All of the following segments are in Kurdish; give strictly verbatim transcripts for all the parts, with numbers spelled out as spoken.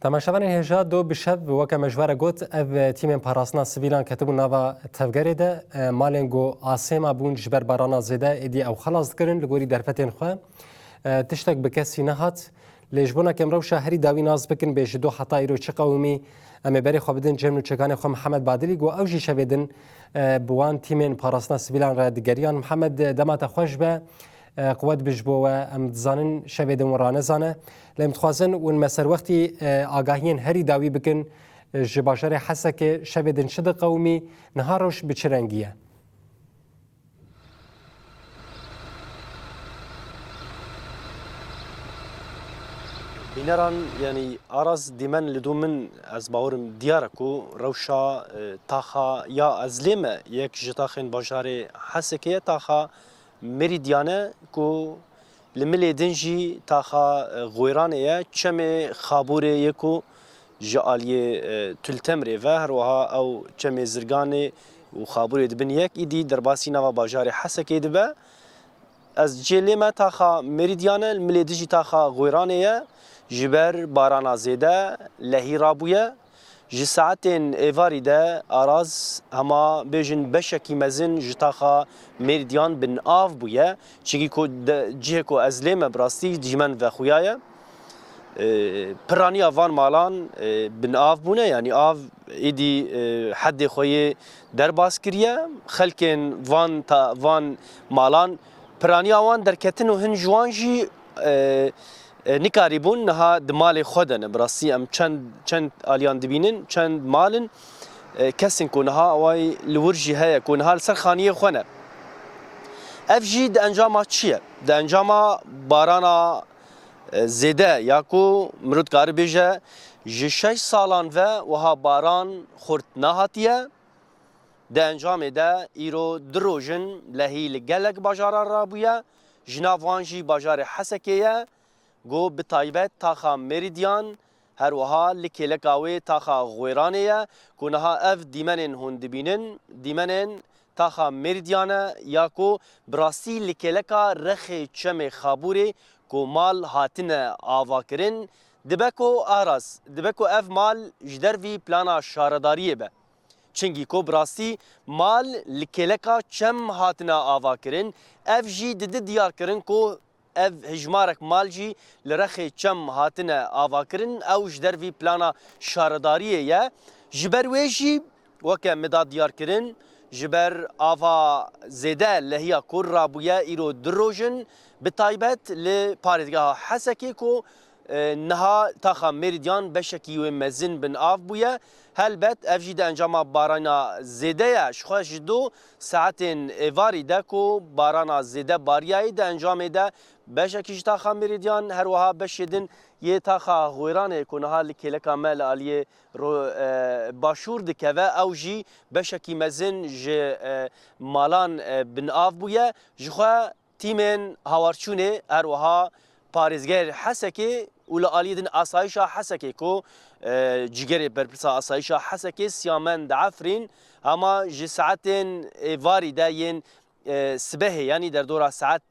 Temaşevanên hêja, do bi şev, weke me ji we re got, ev tîmên parastina sivîlan ketibûn nava tevgerê de. E, malên ku asêma bûn ji ber barana zêde, êdî ew xelas dikirin, li gorî derfetên xwe. E, tiştek bi kesî nehat. Lê ji bona ku em rewşa herî dawî nas bikin, bê ji do heta îro çi qewimî, em ê berê xwe bidin cem nûçekanê xwe Mihemed Badilî, ku ew jî şevê din, e, bi wan tîmên parastina sivîlan re digeriyan. Mihemed, dema te xweş be. E, quwet bi ji bo we. Em dizanin şevê din wan ranezane. Lê em dixwazin wan me ser wextî, e, agahiyên herî dawî bikin, e, ji bajarê Hesekê şevê din çi diqewimî, niha rewş bi çi rengî ye? Bîneran, yanî Aras, dîmen li dû min, ez bawerim diyar e ku rewşa, e, taxa ya Ezlêm e, yek ji taxên bajarê Hesekê ye, taxa Meridian e ku li milê din jî taxa, e, Xwêranê ye, çemê Xabûrê ye ku ji aliyê, e, Tultemrê ve, her wiha ew çemê Zirganê û Xabûrê dibin yek, îdî derbasî nava bajarê Hesekê dibe. Ez cê lê me taxa Meridian e, li milê din jî taxa Xwêranê ye. Ji ber barana zêde lehî rabûye. Ji saetên êvarî de Aras hema bêjin beşekî mezin ji taxa Meridian bin av bûye. Çinkî ku de, cihê ku ez lê me bi rastî dîmen vexuyaye. E, piraniya van malan, e, bin av bûne, yanî av êdî, e, heddê xwe yê derbas kiriye. Xelkên van ta-, van malan piraniya wan derketin û hin ji wan jî, e, e, nikarîbûn niha di malê xwe de ne. Bi rastî em çend, çend aliyan dibînin, çend mal in, e, kes in ku niha awayî li wir jî heye, ku niha li ser xaniyê xwe ne. Ev jî di encama çi ye? Di encama barana, e, zêde ya ku mirov dikare bêje, ji şeş salan ve wiha baran xurt nehatiye. Di encamê de îro du roj in lehî li gelek bajaran rabûye. Ji nav wan jî bajarê Hesekê ye, ku bi taybet taxa Meridian, her wiha li kêleka wê taxa Xwêranê ye, ku niha ev dîmenên hûn dibînin, dîmenên taxa Meridian e, ya ku bi rastî li kêleka rexê çemê Xabûrê ku mal hatine avakirin, dibe ku Aras, dibe ku ev mal ji dervî plana şaredariyê be. Çinkî ku bi rastî mal li kêleka çem hatine avakirin, ev jî dide diyarkirin ku ev hijmarek mal jî li rexê çem hatine avakirin, ew ji dervî plana şaredariyê ye. Ji ber wê jî, weke me da diyarkirin, ji ber ava zêde lehiya ku rabûye îro du roj in, bi taybet li parêzgeha Hesekê ku, e, niha taxa Meridian beşekî wê mezin bin av bûye. Helbet ev jî di encama barana zêde ye. Ji xwe ji do saetên êvarî de ku barana zêde bariyayî, di encamê de beşekî ji taxa Meridian, her wiha beşê din yê taxa Xwêranê ku niha li kêleka me li aliyê ro-, e, başûr dikeve, ew jî beşekî mezin ji, e, malan, e, bin av bûye. Ji xwe tîmên hawarçûnê, her wiha parêzger Hesekê û li aliyê din asayişa Hesekê ku, e, cîgerê berpirsa asayişa Hesekê Siyamend Efrîn, hema ji saetên êvarî de yên, e, sibehê, yanî derdora saet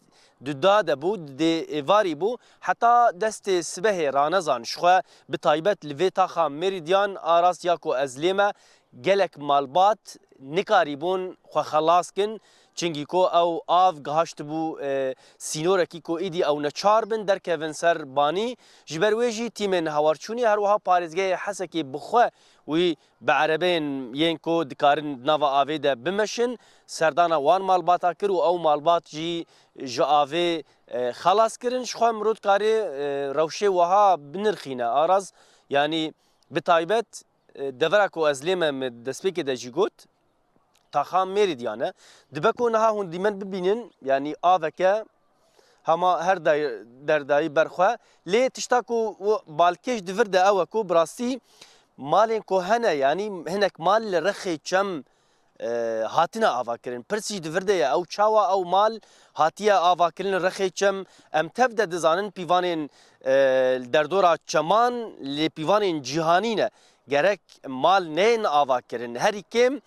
duda de bû, dê êvarî bû, heta destê sibehê ranezan. Ji xwe bi taybet li vê taxa Meridian, Aras ya ku ez lê me, gelek malbat nikarîbûn xwe xelas kin, çinkî ku ew av gihaştibû, e, sînorekî ku îdî ew neçar bin derkevin ser banî. Ji ber wê jî tîmên hawarçûnê, her wiha parêzgehê Hesekê bi xwe wî bi erebeyên yên ku dikarin di nava avê de bimeşin, serdana wan malbata kir û ew malbat jî ji avê, e, xelas kirin. Ji xwe mirov dikare, e, rewşê wiha binirxîne, Aras, yanî bi taybet, e, devera ku ez lê me, min destpêkê de jî got, taxa Meridian e. Dibe ku niha hûn dîmen bibînin, yanî aveke hema her day-, derdayî ber xwe. Lê tişta ku û balkêş di vir de ew e ku bi rastî malên ku hene, yanî hinek mal li rexê çem, e, hatine avakirin. Pirs jî di vir de ye, ew çawa ew mal hatiye avakirin li rexê çem? Em tev de dizanin pîvanên, e, derdora çeman lê pîvanên cîhanî ne. Gerek mal neyên avakirin. Herî kêm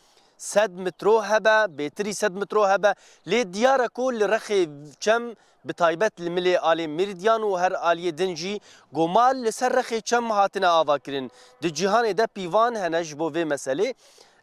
sed metro hebe, bêtirî sed metro hebe. Lê diyar e ku li rexê çem, bi taybet li milê alê Meridian û her aliyê din jî, ku mal li ser rexê çem hatine avakirin. Di cîhanê de pîvan hene ji bo vê meselê.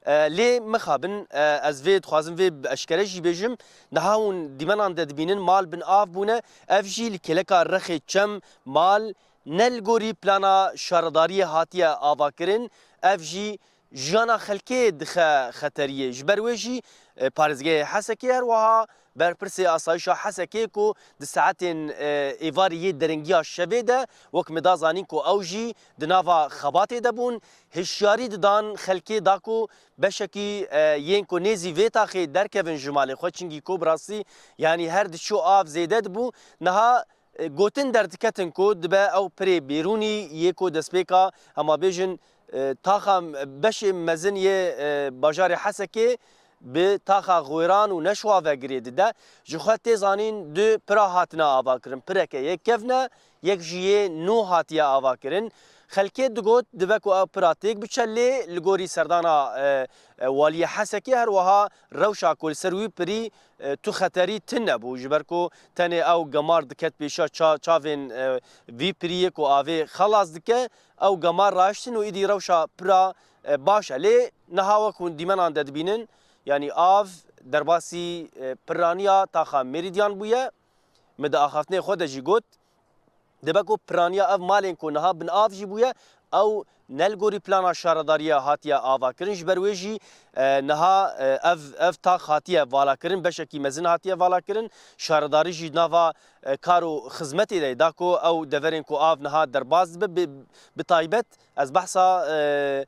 E, lê mixabin, e, ez vê dixwazim vê bi eşkere jî bêjim. Niha hûn dîmenan de dibînin mal bin av bûne. Ev jî li kêleka rexê çem, mal ne li gorî plana şaredariyê hatiye avakirin. Ev jî jiyana xelkê dixe xeteriyê. Ji ber wê jî, e, parêzgehê Hesekê, her wiha berpirsê asayişa Hesekê ku di saetên, e, êvarî yê derengiya şevê de, wek me da zanîn ku ew jî di nava xebatê de bûn, hişyarî didan xelkê da ku beşekî, e, yên ku nêzî vê taxê derkevin ji malê xwe, çingî ku bi rastî, yanî her diçû av zêde dibû. Niha e, gotin derdiketin ku dibe ew pirê bêrûnî yê ku destpêka, hema bêjin, e, taxa, beşê mezin yê, e, bajarê Hesekê bi taxa Xwêran û Neşwa ve girê dide. Ji xwe tê zanîn du pira hatine avakirin. Pireke yê kevn e, yek jî yê nû hatiye avakirin. Xelkê digot dibe ku ew pira têk biçe, lê li gorî serdana, e, e, waliyê Hesekê, her wiha rewşa ku li ser wî pirî, e, tu xeterî tune bû, ji ber ku tenê ew gemar diket pêşiya ça-, çavên, e, vî piriyê ku avê xelas dike, ew gemar rahiştin û îdî rewşa pira, e, baş e. Lê niha wek hûn dîmenan de dibînin, yanî av derbasî, e, piraniya taxa Meridian bûye. Min di axaftinê xwe de jî got, dibe ku piraniya ev malên ku niha bin av jî bûye, ew ne li gorî plana şaredariyê hatiye avakirin. Ji ber wê jî, e, niha, e, ev, ev tax hatiye valakirin, beşekî mezin hatiye valakirin. Şaredarî jî nava, e, kar û xizmetê de ye, da ku ew deverên ku av niha derbas dibe, bi, bi taybet ez behsa, e,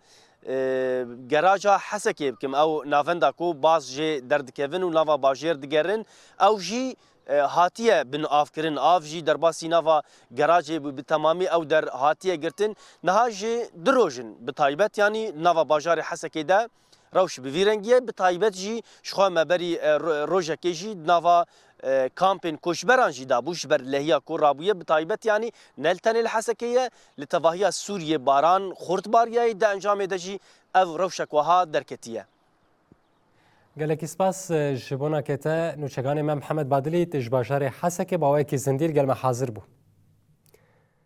e, geraja Hesekê bikim. Ew navenda ku baz jê derdikevin û nava bajêr digerin, ew jî, e, hatiye binavkirin. Av jî derbasî nava gerajê bû, bi temamî ew der hatiye girtin. Niha jî du roj in bi taybet, yanî nava bajarê Hesekê de rewş bi vî rengî ye. Bi taybet jî ji xwe me berî, e, ro-, rojekê jî di nava, e, kampên koçberan jî dabû, ji ber lehiya ku rabûye. Bi taybet, yanî ne li tenê li Hesekê ye, li tevahiya Sûriyê baran xurt bariyayê, di encamê de jî ev rewşek wiha derketiye. Gelekî spas, e, ji bona ke te nûçeganê me Mihemed Badilî, te ji bajarê Hesekê bi awayekî zindî li gel me hazir bû.